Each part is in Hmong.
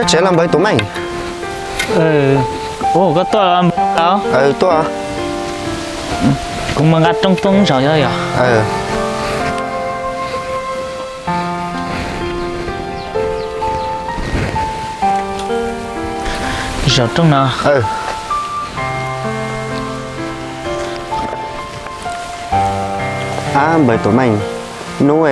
Tsev los npawg Tus Meej. Ua koj tuaj los npawg Tus Meej. Tuaj. Kuv mus nqa rooj tuaj mus zaum yog yog. Zaum rooj no. Ab, npawg Tus Meej, hnub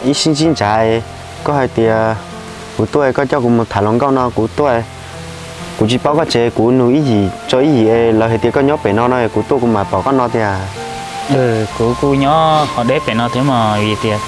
ib sib ntsib ntsav, koj hais tias kuv tuaj koj coj kuv mus tham hluas nkauj no kuv tuaj. Kuv tsis paub koj tsev, kuv nug ib yim tso ib yim, lawv hais tias koj nyob pem no no, kuv tuaj kuv mam pom koj no tiag. Kuv kuj nyob ho deb pem no thiab mas, vim tias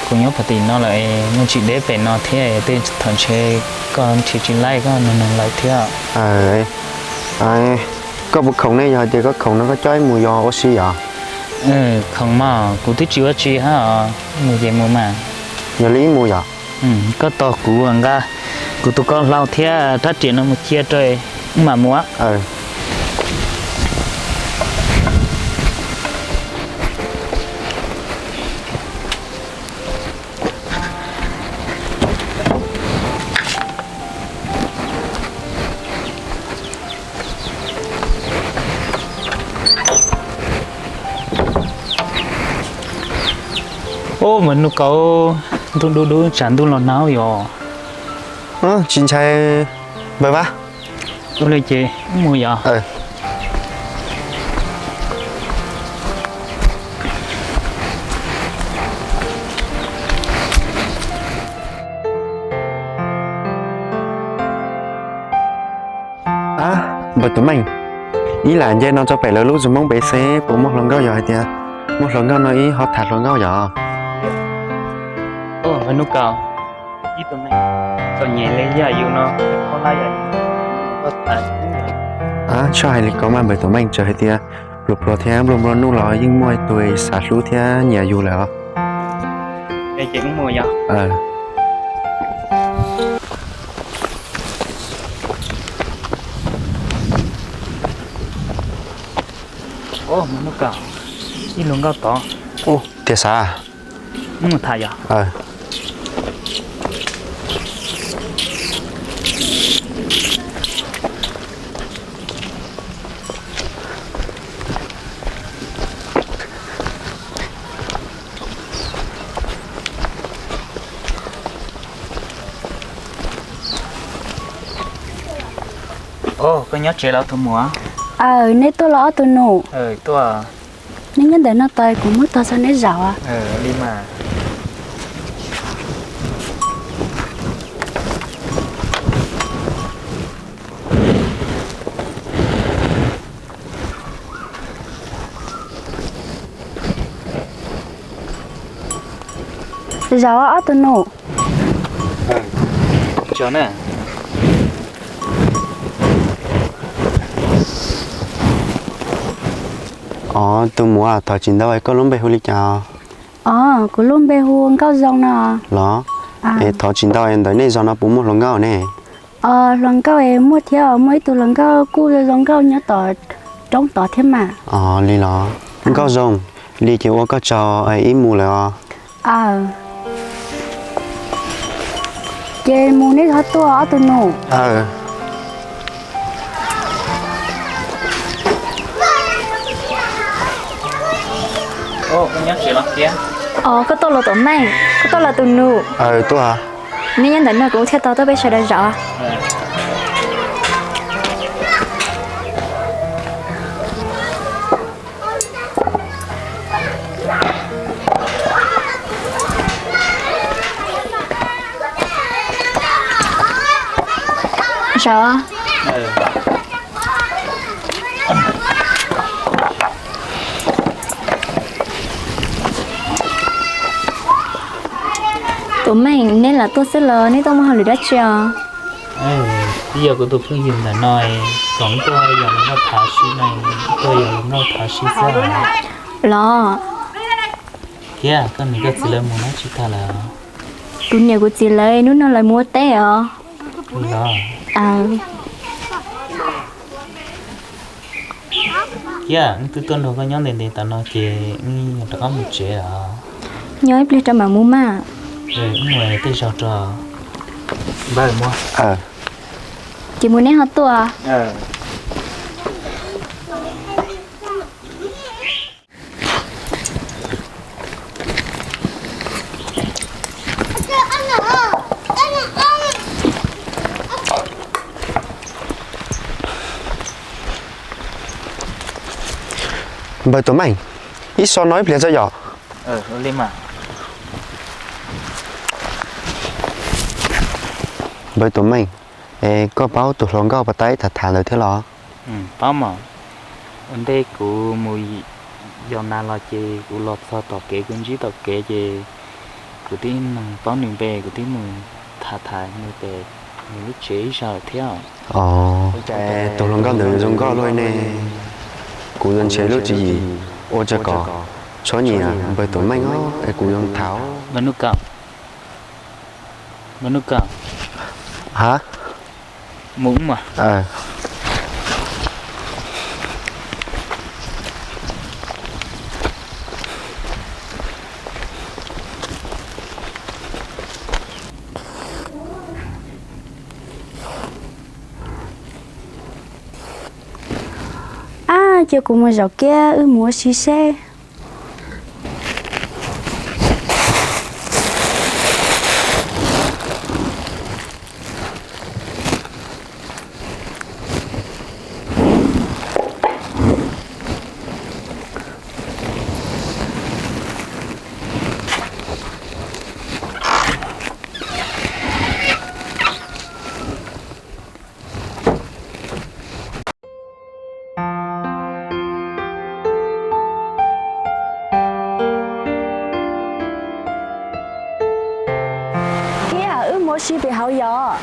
kuv nyob pem tim no lawm, muaj tsis deb pem no thiab, tej thaum ntshe koj nrhiav tsis laij koj nug nug lawv thiab. Koj puas khoom ne? Yog hais tias koj khoom no koj coj wb mus yos ua si yom? Khoom mas kuv twb tsis ua tsi hab, mus ces mus mas. Yog li wb mus yom? Koj tos kuv nqa kuv tus ko hlau thiab rab riam no mus cia rau, wb mam mus. Ub, mas nub kaus, ntuj dub dub tsam ntuj los nag yom. Tsis ntshai npawg Vab. Ua li ces mus yom. Ab, npawg Tus Meej, ib lam nce no rau pem lawv lub zos Hmoob pem seb puas muaj hluas nkauj, yog hais tias muaj hluas nkauj no wb ho tham hluas nkauj yom. Ub, nub kaus, ib tug neeg txom nyem li yam yus no, koj hais li ko mas npawg Tus Meej, txawm hais tias pluas pluas thiab nplua nplua nuj los yeej muaj ib tug xav hlub thiab nyiam yus lawm os. Ib hluas nkauj tod. Tias xav mus tham yom. Koj nyob tsev los ob tug nus? Aws, neb tuaj los ob tug nus? Neb nyob ntawm no tos kuv muab tog xa neb zaum. Zaum ob tug nus. Os, tus muam, thov txim ntau, koj lub npe hu li cas? Os, kuv lub npe hu Nkauj Zoo no. Los, es thov txim ntau, ntawm nej zos no puas muaj hluas nkauj ne? Os, hluas nkauj es muaj thiab, muaj ib tug hluas nkauj kuj zoo nkauj nyob tom roob tod thiab mas. Os, li los. Nkauj Zoo, li ces ua koj tsaug, ib mus lawm os. Aws, ces mus neb ho tuaj ob tug nus. Os, koj tuaj los Tus Meej, koj tuaj los tus nus. Neb nyob ntawm no kuv thiaj tau tuaj peb sawv daws zaum. Zaum. Tus Meej, neb lam tuaj xwb los neb tuaj muaj hauj lwm dab tsi os? Twb yog kuv tus phooj ywg ntawm no kom tuaj yos hluas nkauj tham si no, tuaj yos hluas nkauj tham si xwb. Los, thiab koj niam koj txiv lawv mus dab tsi tag lawm? Kuv niam kuv txiv lawv hnub no lawv mus ua teb os. Thiab wb twb tuaj nrog koj nyob ntev ntev tas no ces wb yuav rov qab mus tsev os. Nyob ib pliag rau mam mus mas. Wb mus tej zaug rau npawg Muas. Ces mus neb ho tuaj. Npawg Tuam Meej, ib so no ib pliag tso yom. Npawg Tuam Meej, es koj paub tus hluas nkauj pas tab ib tham tham ntawd thiab los? Paub mas, ua ntej kuv mus yos nas los ces kuv los txog tom kev kuv ntsib tom kev ces kuv twb mus paub nws npe, kuv twb mus tham tham nws pem nws lub tsev ib zaug thiab. Tus hluas nkauj ntawd yuav zoo nkauj luaj ne. Kuv yuav ntshe lub tswv yim ua tso kom tshuav nyiam npawg Tuam Meej os, es kuv yuav tham. Npawg Nuj Kam, npawg Nuj Kam, ha, mus mas. Ab, cia kuv mus zaum kiab wb mus ua si seb. Kiab, wb mus ua si pem hauv yom.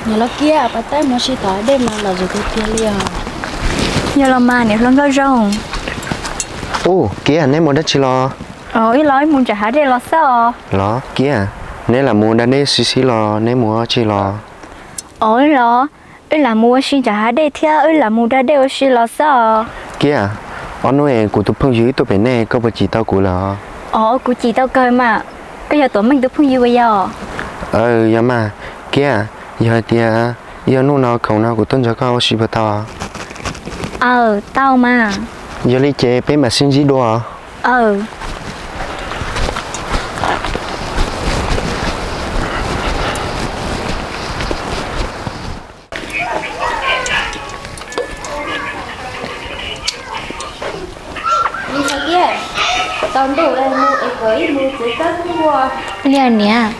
Niam los Kiab, pas tab mus ua si tom hav dej mas lom zem tiag tiag li os. Yog los mas niam hluas nkauj zoo. Ub, Kiab, neb mus dab tsi los? Wb los wb mus ntsam hav dej los xwb os. Los Kiab, neb lam mus da dej sib sib los neb mus dab tsi los? Os, wb los, wb lam mus ua si ntsam hav dej thiab wb lam mus da dej ua si los xwb os. Kiab, ob hnub es kuv tus phooj ywg tuaj pem nej, koj puas cim tau kuv lawm? Os, kuv cim tau kawg mas. Koj yog Tuam Meej tus phooj ywg puas yog? Aw, yog mas. Kiab, yog hais tias yog hnub no khoom no kuv tuaj nrog koj ua si puas tau? Aw, tau mas. Yog li ces peb mam sib ntsib dua. Aw. Tau ntuj mus es kom wb mus txiav kab kub ua. Li niam.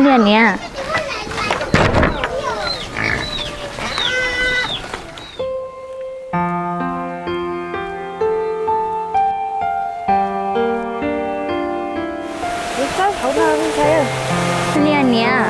Li niam. Li niam.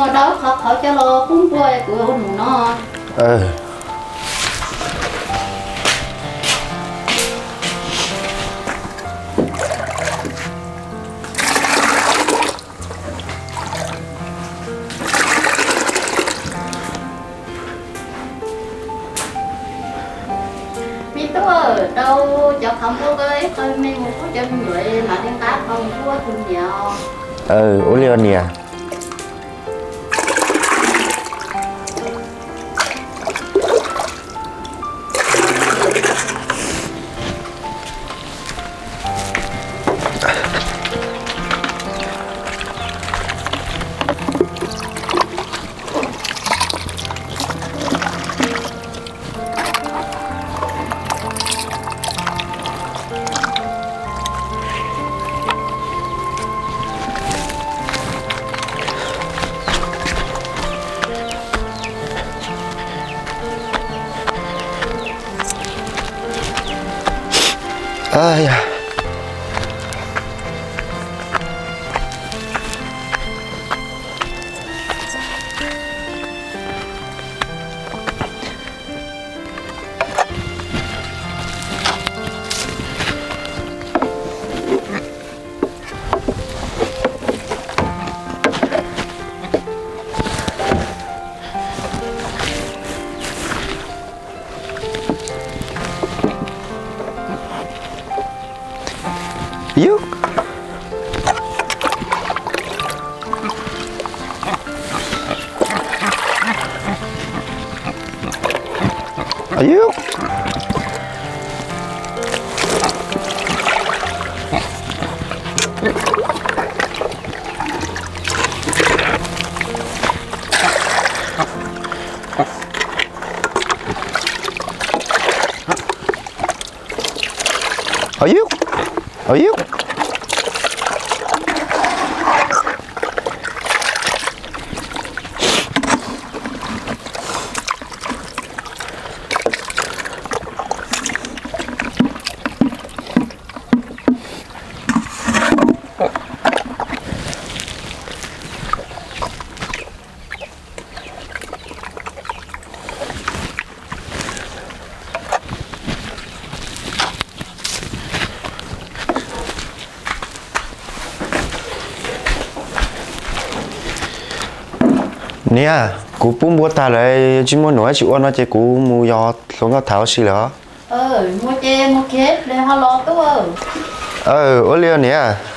Dau qhov qhauv coj los pub npua kuv ua mus no. Me tub, dau cov qhov npua ko ib qho me mus pub cov me nyuam mam li nqa qhov mus pub tus niam. Ua li os niam. Yus. Yus. Niam, kuv pub npua tag lawm, tsis muaj nuam tsis ua no ces kuv mus yos hluas nkauj tham ua si lawm os. Ua li niam.